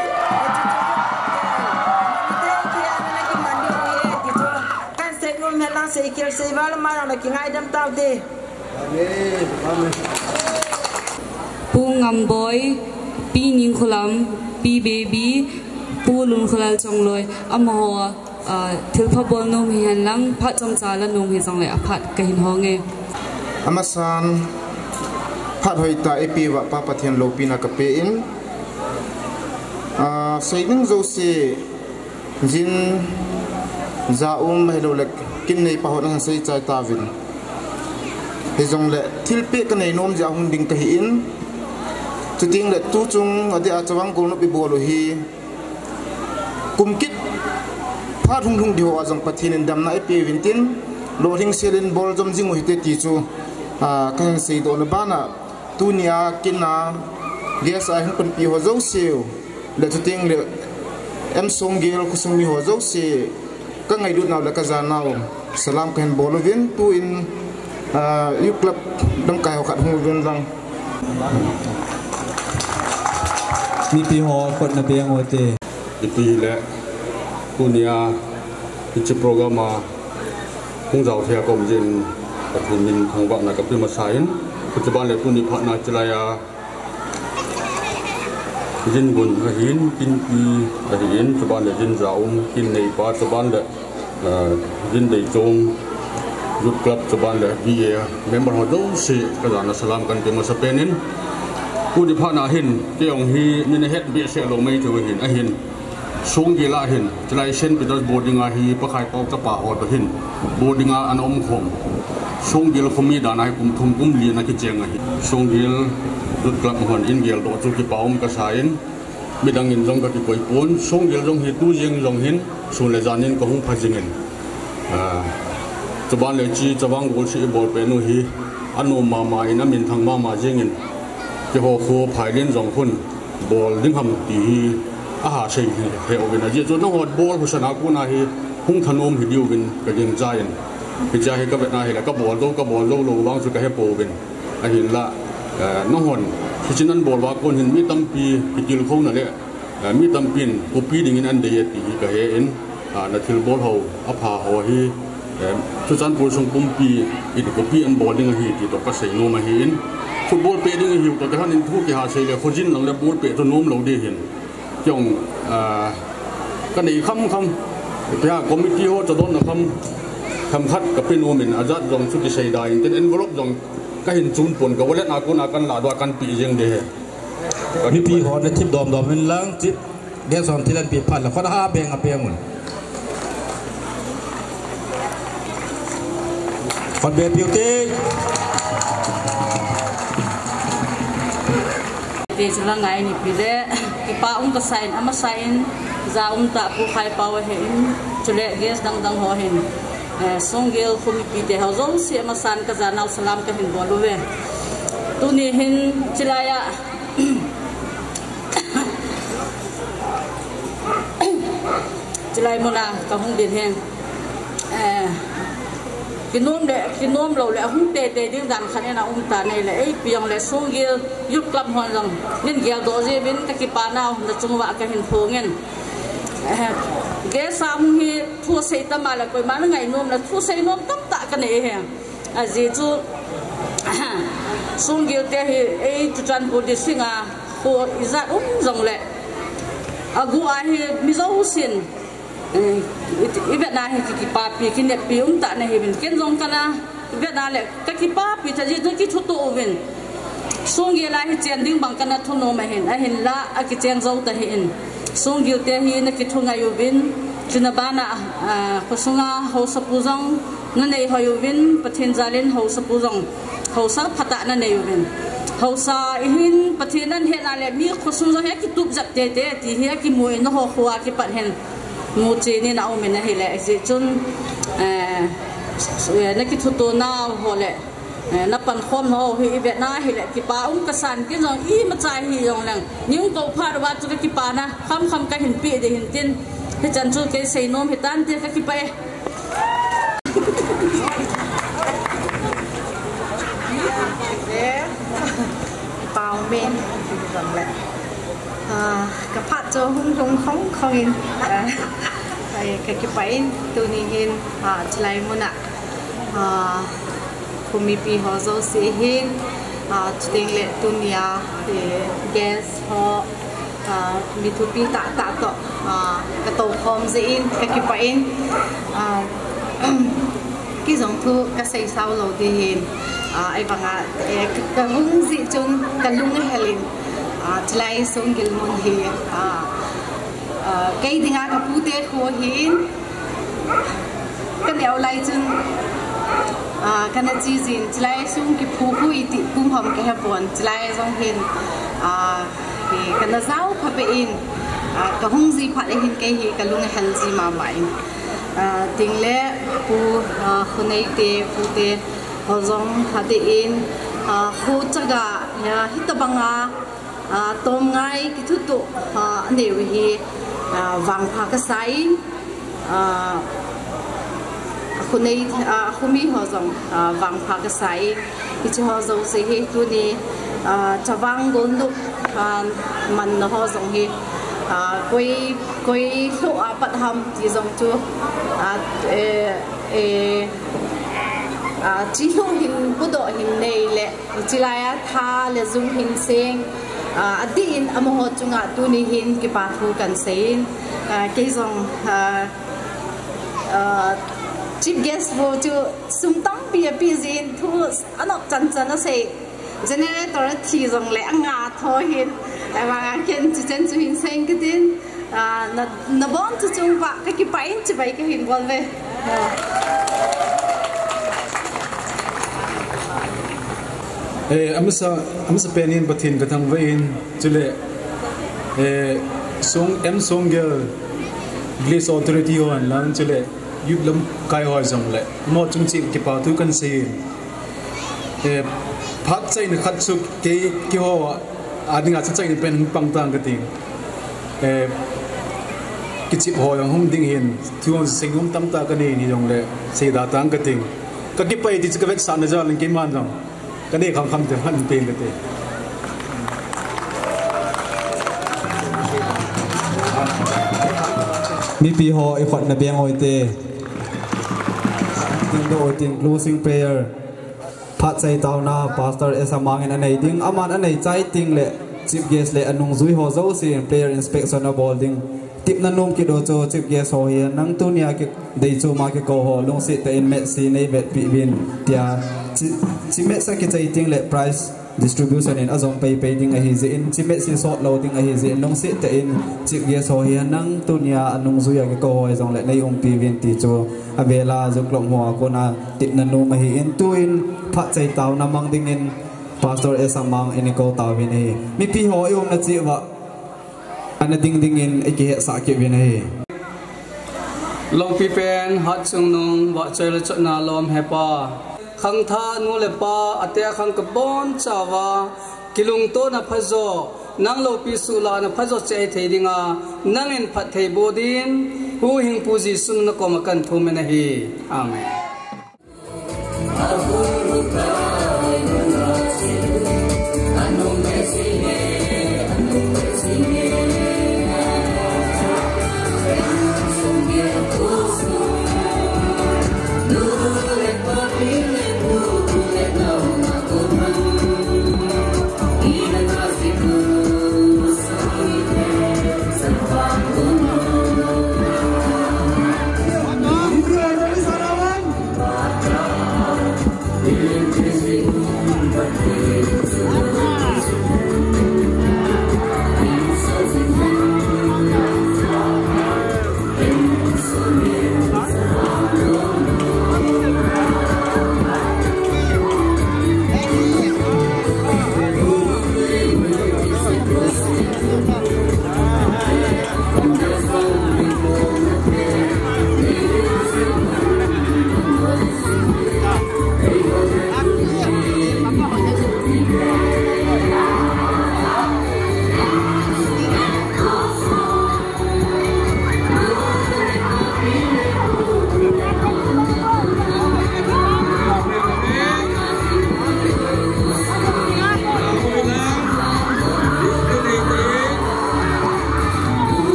Kan sei nom hen lang seikhel seival ma lang na kingaidam tau te. Amen. Amen. Pu Ngamboi, Pi Ningkholam, Pi Baby, Pu Lunkholal Chongloi, amaho, ah, thilpha bol nom hihen lang, phat chomcha la nom hijongle aphat kahin hong e. Amasan, phat hoitah eipeuva Pa Pathen loupina kapen, ah, sei ding jouse, jin, ja um, ahilou le kin neipa hon ahin seichai tauvin. Hijongle thilpeh ka nei nom jeh a hung ding kahin, chuteng le tu chung adeh a Chavang Golnop ibol u hi, kum kit phat hung lhung ding ho a jong Pathen in damna eipeuvin tin, lolhing sel in bol jom jing u hite ti chu, ah, kahin seidoh na bana, tunia kin a guest a hung panpi ho jouse u, le chuteng le M Songgel khosung mi ho jouse, ka ngailut nau le ka ja nau salam kahin bol uvin, tuin, ah, Youth Club lamkai ho khat hung uvin lang. Mipi ho khut na beng u te. Ipi hile, tunia hiche program a hung jao thei a ka um jeh in Pathen min thangvahna kape masa in, chuban le tuni phat na chilai a jin gun ahin, kinpi ahin, chuban le jin ja um, kin neipa, chuban le, ah, jin dei chom, Youth Club, chuban le B A member ho jouse ka jana salam kahin pe masa pen in. Tuni phat na hin, kei jong hi, min ahet behseh lou mai thei u hin, ahin. Songgel a hin, chilai Saint Peter's boarding a hi Pa Khaipau chapa ho toh hin, boarding a ana um khom. Songgel khomi dan a hi kum thum kum li ana kicheng ahi. Songgel Youth Club hon in geldoh chu kipa um kasa in, midang in jong kakikoi pon, Songgel jong hi tu jeng jong hin, sun le jan in kahung pha jing in. Ah, chuban le hiche Chavang Golseh ibol pen u hi, anom mama in, amin thang mama jeng in, keiho kho Phailen jong khun, bol ding ham ti hi, aha sei hi, he uvin ajeh chu nangho bol husan a kona hi, hung thanom hi diuvin ka gingcha in. Hiche a hi ka vet na hile, ka bol jou, ka bol jou lou vang chu ka he pouvin. Ahinla, eh, nahon, hiche nan bol uva kon hin mi tampi kitilkhouna le, eh, mi tampin copy dingin ahin dei e ti hi ka he in, ah, na thilbol ho, apha ho hi, eh, Churachandpur sung pumpi in copy ahin bol ding ahi ti toh ka sei nom ahi in, football peh ding ahiu toh kilhon in thu kiha sei le, khojin lang le ball peh chu nom lou ding ahin. Kei jong, ah, ka nei kham kham, tia committee ho chadonna kham, kham khat ka pe nom in, ajat jong chu kisei da in, tin envelope jong ka hin chun pon, ka wallet a kona kan la doh a kan pe jeng ding ahi. Mipi ho na thip dom dom in lang, thip, guest hon thil ahin pe phat le, khut a ha beng a peng un. Khut be piu te. Te chula ngai ni pi le, kipa um kasa in, amasa in, ja um tah Pu Khaipau ahin, chule guest dang dang ho hin, eh, Songgel khomipi te ho jouse amasan ka ja nau salam kahin bol uve. Tuni hin chilai a, chilai mun a ka hung ding hin, eh, Kinom le, kinom lou le, ahung teitei ding dan khat in aum tan ahile, eipi jong le Songgel Youth Club hon jong, nin geldoh jeh uvin kakipah nau nachung uva kahin phong in. Eh, guest a hung hi thu sei tam a le, koima na ngainom le, thu sei nom tamtah kanei e. Ajeh chu, Songgel te hi, ei Churachandpur district a, kho ijat um jong le, agu a hi, mi jousen, Eh, i, i vetna hi ki, kipapi, kineppi um tah nahi uvin. Ken jong kana vetna le, ka kipapi tah jeh chun kithuto uvin. Songgel a hi chen ding bang kana thunom ahin, ahinla, akichen jou tahih in. Songgel te hi na kithu ngai uvin, chuna bana, ah, khosunga haosapu jong na nei hoi uvin, Pathen jal in haosapu jong, haosa phatah na nei uvin. Haosa ihin Pathen na hetna le, mi khosung jong hi akitup jep teitei, ti hi akimu in na ho khoa kipat hin. Mu chen in aum in ahile, hijeh chun, eh, eh, na kithuto nau ho le, eh, na pankhom nau ho hi i vetna ahile, kipa um kasan kin jong imacha hi jong leng. Ning ko phat uva chu ka kipana, khamkham kahin pe ding ahin tin. Hichan chu kei seinom hitante ka kipah e. Pau men jong le. Ah, ka phat chu hung lhung khong khong in, ah, ai, ka kipah in tuni hin, ah, chulai mun a, ah, kho mipi ho jouse hin, ah, chuteng le tuni a, eh, guest ho, ah, mi thupi tah tah toh, ah, ka tou khom jeh in, ka kipah in, ah, Kei jong thu ka sei sao lou ding ahin, ah, ahivanga, eh, ka, ka hung jeh chun ka lung ahel in, ah, chulai Songgel mun hi, ah, ah, kei dinga ka pute kho ahin, ka neo lai chun, ah, kana che jin, chulai sung kiphu khu iti kum ham ka hepon, chulai jong hin, ah, eh, kana jao phabep in, ah, ka hung jeh phat ahin kei hi ka lung ahel ji mama in. Ah, chuteng le Pu, ah, Khonei te, Pu te, ho jong adeh in, ah, kho chaga, ah, hitabanga, ah, tomngai kithuto, ah, anei u hi, ah, vangpha kasa in, ah, Khonei, ah, khomi ho jong, ah, vangpha kasa in, Hiche ho jouse hi tuni, ah, Chavang Golnop, ah, manna ho jong hi, ah, koi, koi lhoh a pat ham ti jong chu, ah, eh, eh, ah, chi lhoh hin pudoh hin nei le, hiche lai a tha le jung hin seng, ah, adeh in amaho chunga tuni hin kipa thu kan sei in, ah, kei jong, ah, ah, chief guest ho chu sum tampi ape jin thu Anop chan chan asei. Generator athi jongle anga tho hin. Ahivanga ken chuchen chu hin seng katin. Ah, na, nabon chu chung pa kakipah in chibai kahin bol ve. Eh, amasa, amasa pen in Pathen kathangvah in chule, eh, Song, M Songgel Village Authority ho henlang chule youth lamkai ho jongle. Mo chung chi kipa thu kan sei in. Eh, phat chaina khat chu kei, keiho a dinga chu chaina pen hung pang tang kating. Eh, kichep ho jong hung ding hin, thu hung seinom tamtah kanei in hijongle, seida tang kating. Kakipah e ti chu kavetsahna jal in keiman jong kanei kham kham te han pen kate. Mipi ho i khut na beng uvin te. Ting do ting closing prayer. Phat chai taona Pastor S Amang in anei ding, aman anei chai teng le chief guest le anungjui ho jouse in prayer inspection abol ding. Tepna nom kit u chu chief guest ho hi nang tunia kidei chom a kikou ho lungset tah in match hi nei vetpeh uvin tia chi, chi match a kichai teng le prize distribution in ajom pei pei ding ahi jeh in, chi match hi sot lou ding ahi jeh in, lungset tah in chief guest ho hi nang tunia anungjui a kikou ho hijongle nei umpi uvin ti chu avel a Juklop ho a kona tepna nom ahi in, tuin phat chai taona mang dingin Pastor S Amang in i kou tauvin ahi. Mipi ho i umna cheh uva ana ding dingin i kihetsah kit uvin ahi. Loupi pen Hatchungnung, vahchoi le chotna lom hepa. Khangthah nu le pa, ate khang kabon chauva, kilungtona phajo, nang loupi suhlahna phajo chai thei dinga, nangin phatthei boh din, huhhingpu Jesu min a koma kahin thum in ahi. Amen.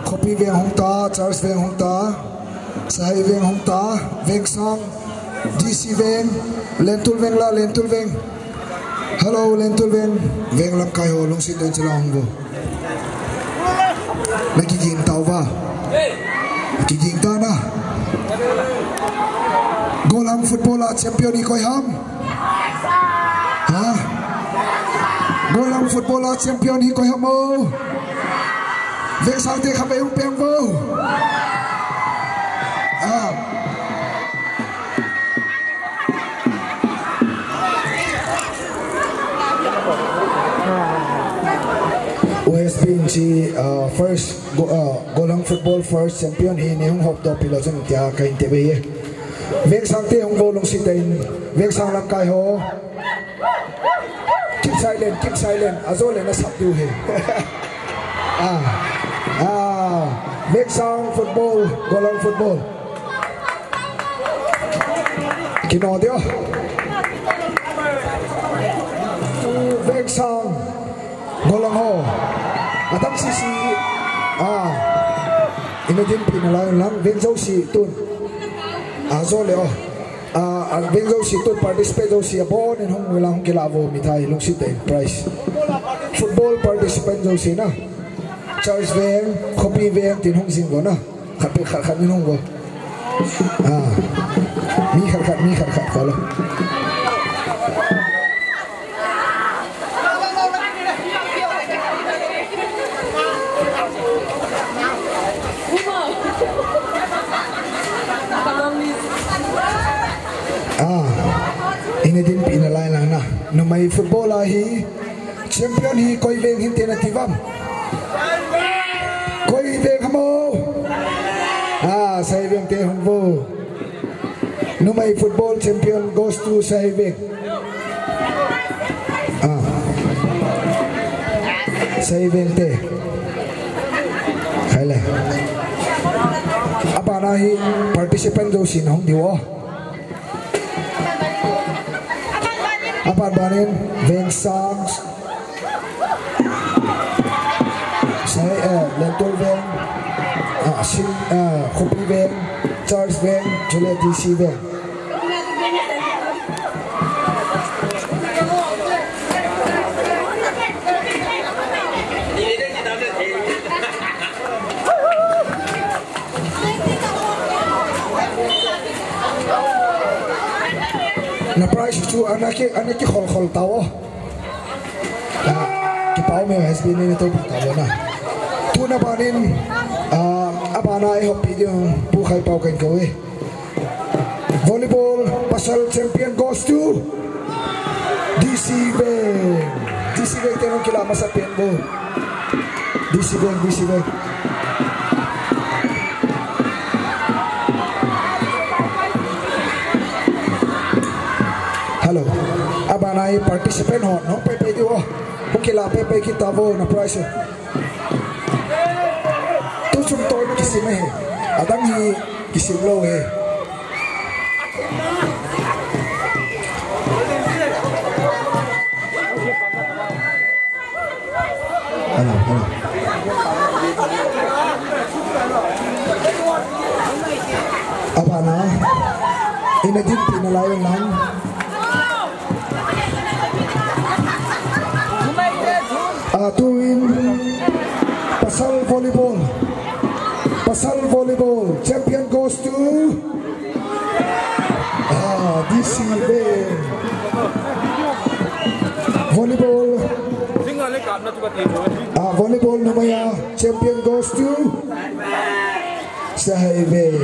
Khopi veng hung ta, church veng hung ta, Sahai veng hung ta, veng sang, D C veng, Lentul veng la, Lentul veng. Hello, Lentul veng, veng lamkai ho, lungset tah in chala hung vo. Na kiging tauva. Kiging ta na. Gollhang football a champion hi koi ham? Ha? Gollhang football a champion hi koi ham o? Vengsang te khatvei hung peng vo. Ah. Chi, ah, first, go, ah, Gollhang football first champion hi nei hung hop doh peh lou chun tia kahin tep e. Vengsang te hung vo lungset tah in, Vengsang lamkai ho. Keep silent, keep silent. Ajo le nasap diu ahi. Ah, ah, Vengsang football, Gollhang football. Kino dio. Vengsang. Gollhang ho. Atam sisi. Ah. Ina dinpi nalai lang. Veng jouse tun. Ajo le o. Ah, ah, veng jouse tun participant jouse abon in hung lang hung kila vo mithai lungset tah in prize. Football participant jouse na. Church veng, khopi veng tin hung jing vo na. Khat pet khat khat min hung vo. Ah. Mi khat khat, mi khat khat kho lou. Ah. Ina dinpi nalai lang na. Numei football a hi. Champion hi koi veng hinte nati uvam? Koi veng ham o? Ah, Saiveng te hung vo. Numei football champion goes to Saiveng. Ah. Saiveng te. Khai le. Abana hi participant jousen hung diu o. Aban banin, Vengsang. Sai, eh, Lentol Veng. Ah, Sin, eh, Khopi Veng. Church Veng. Chule D C Veng. Na prize chu ana ki, ana kikhol khol tao. Ah, kipa um e S B N na toupi tao na. Tuna banin, ah, abana eihop pi ding Pu Khaipau kahin kou e. Volleyball pasal champion goes to D C Veng. D C Veng te hung kila masa pen vo. D C Veng, D C Veng. Hello. Abana hi participant ho, hung pai pai diu o. Hung kila pai pai kit tao vo na prize. Tu chung toh kisim e. Adang hi kisim lou e. Hello, hello. Abana, ina dinpi nalai lang. Ah, tuin pasal volleyball. Pasal volleyball. Champion goes to, ah, D C Veng. Volleyball. Ah, volleyball numei a champion goes to Saiveng.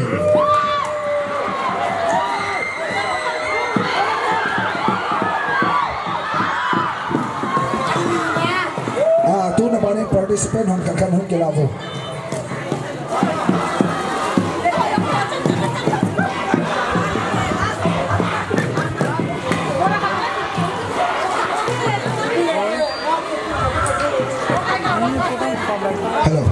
Ah, tuna banin participant hon khat khat hung kila vo. Hello.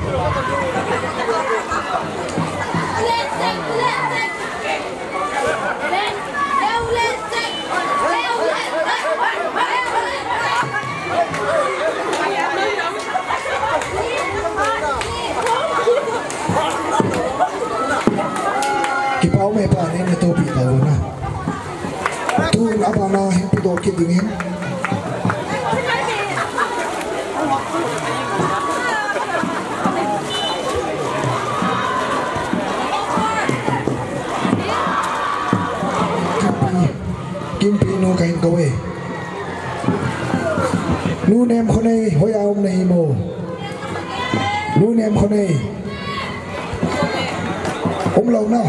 Kipa um e, pa nei na toupi tao na. Tun abana hin pudoh kit dingin. Kimpi, Kimpi nu kahin kou e. Nu Nemkhonei, hoiya um nahi mo? Nu Nemkhonei. Um lou na.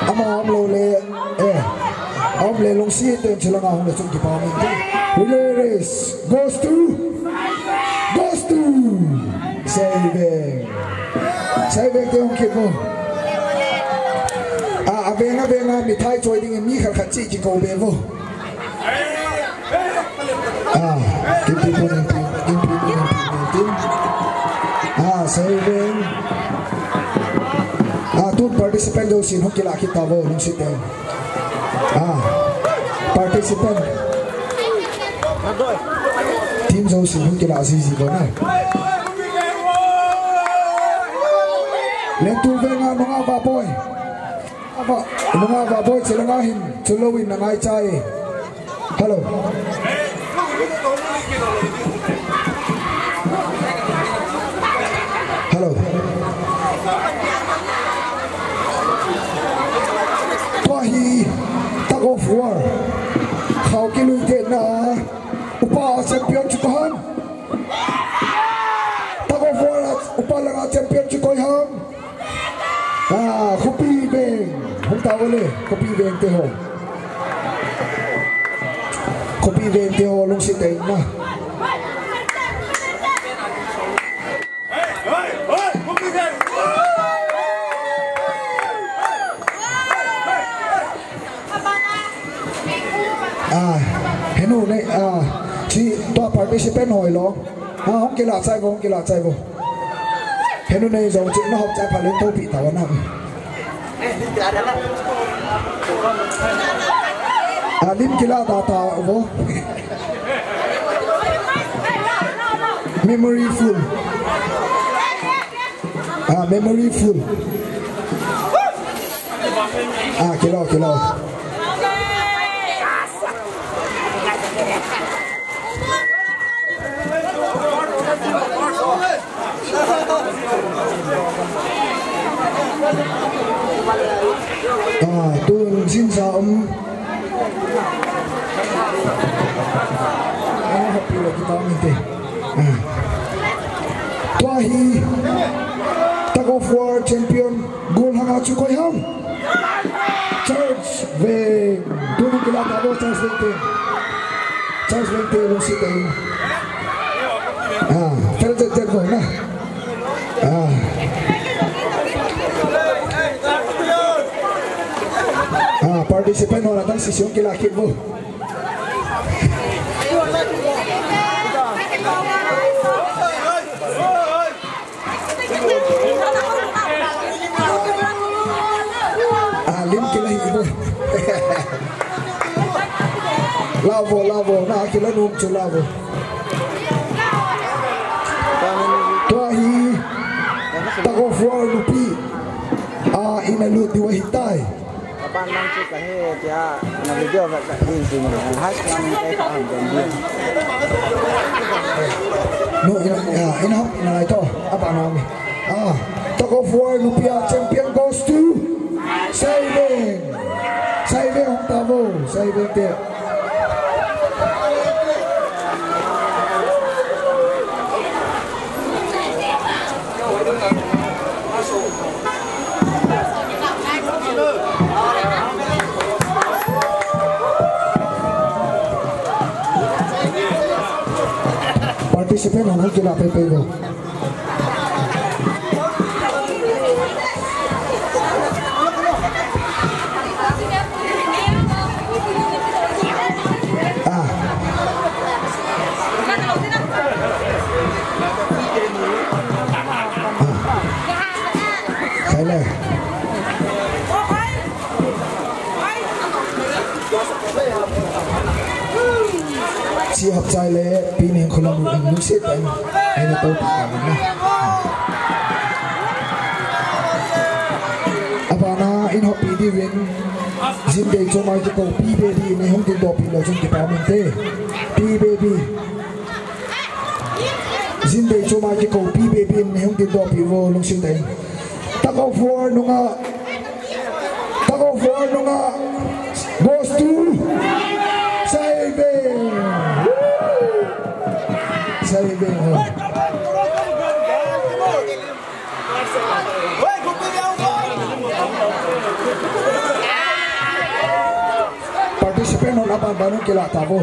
Ama um lou le, eh. Um le lungset tah in chulanga hung le chun kipa um inte. Relay race goes to, goes to Veng. Saiveng te hung kit vo. A, aveng, aveng a mithai choi ding mi khat khat chi kikou be vo. A, kimpi pun, kimpi, kimpi pun, kimpi pun. A, Saiveng. A, tun participant jousen hung kilah kit tavo, lungset tah in. A, participant. Team jousen hung kilah jiji vo na. Lentul veng a nungah Vahboi. Ava, nungah Vahboi, chelanga hin, chulou in na ngaicha e. Hello. Hello. Tua hi tug of war. Khao kilui te na. Upa champion chu ko ham. Tug of war a, upa langa champion chu koi ham. A, Khopi Veng. Hung tao le, Khopi Veng te ho. Khopi Veng te ho, lungset tah in na. A, henu nei, a, chi tua participant hoi lo. A, hung kilah chai vo, hung kilah chai vo. Henu nei jong chi na hop chai pha leng to pi ta wa na. A, lim kilah ta ta vo. Memory full. A, memory full. A, kilo, kilo. A, tun jin sa um. A, happy la kita minte. A. Tua hi tug of war champion goal hanga chu koi ham. Charles Veng. Tun kilah tavo Charles Veng te. Charles Veng te lungset tah in. A, fel jet jet vo na. A. A, participant ho na tang sisi hung kilah kit vo. A, lim kila hi vo. La vo, la vo, na kila nom chu la vo. Tua hi tug of war nupi a, ina lut diu ahitai. Kapan lang chu kahe tia, na video ka, ka, hi, hi, hi, hi, hi, hi, hi, hi. No, ina, ina, ina, ina, ito, apa na mi. A, tug of war nupi a champion goes to Saiveng. Saiveng hung tavo, Saiveng te. Participant hung kila pepe go. Chi hop chai le pi ning khulam lu ing lu se tan. Ai na to pi ka na. Abana in hop pi di win. Jin dei chomai ki ko pi baby nei hung tin do pi lo jin ki pa min te. Pi baby. Jin dei chomai ki ko pi baby nei hung tin do pi vo lungsin tai. Tug of war nunga. Tug of war nunga. Goes to Saiveng. Saiveng. Participant hon aban ban un kila tavo.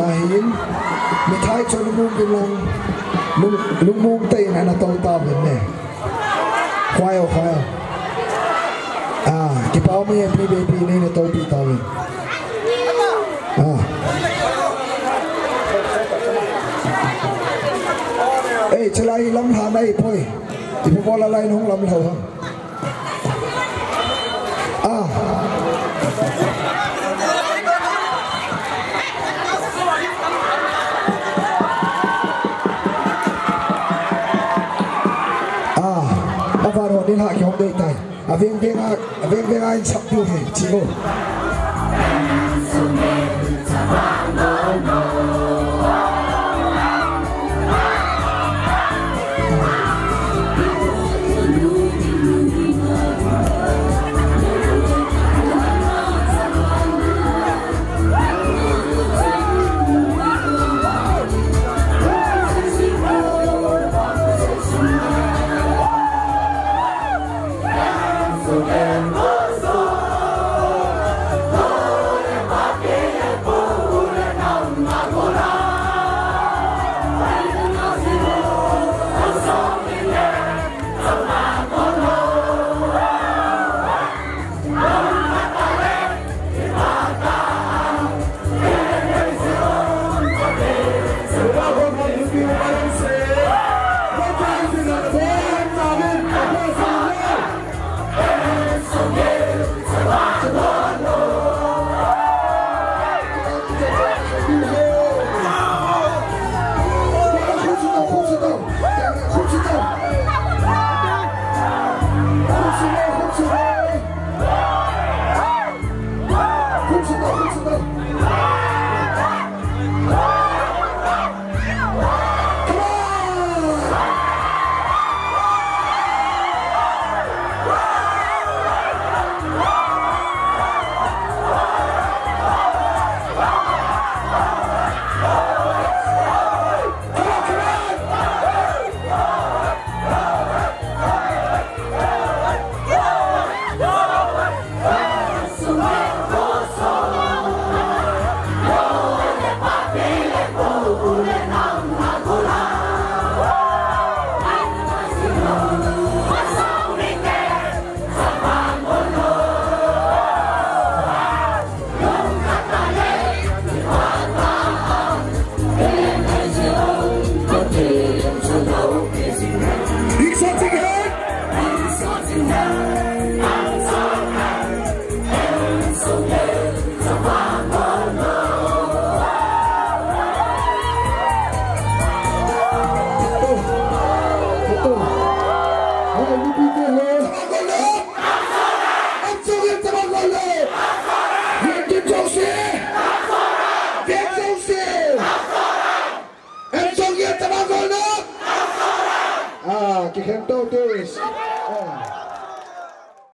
Ahin, mithai chu lungmong kin lang, lung, lungmong tah in ana to tauvin ne. Khwai o, khwai o. Ah, kipa ume, happy baby, nei na topi tauvin. Ah. Ei, chalai hi lamlha nai poi. Ipi bol a lai nahung lamlha u ham. Ah. Ah, avan ho nilhah kihong ding tai. Aveng veng a, aveng veng a in sap diu ahi, chi o. Ah, kikhen to tis. Ah.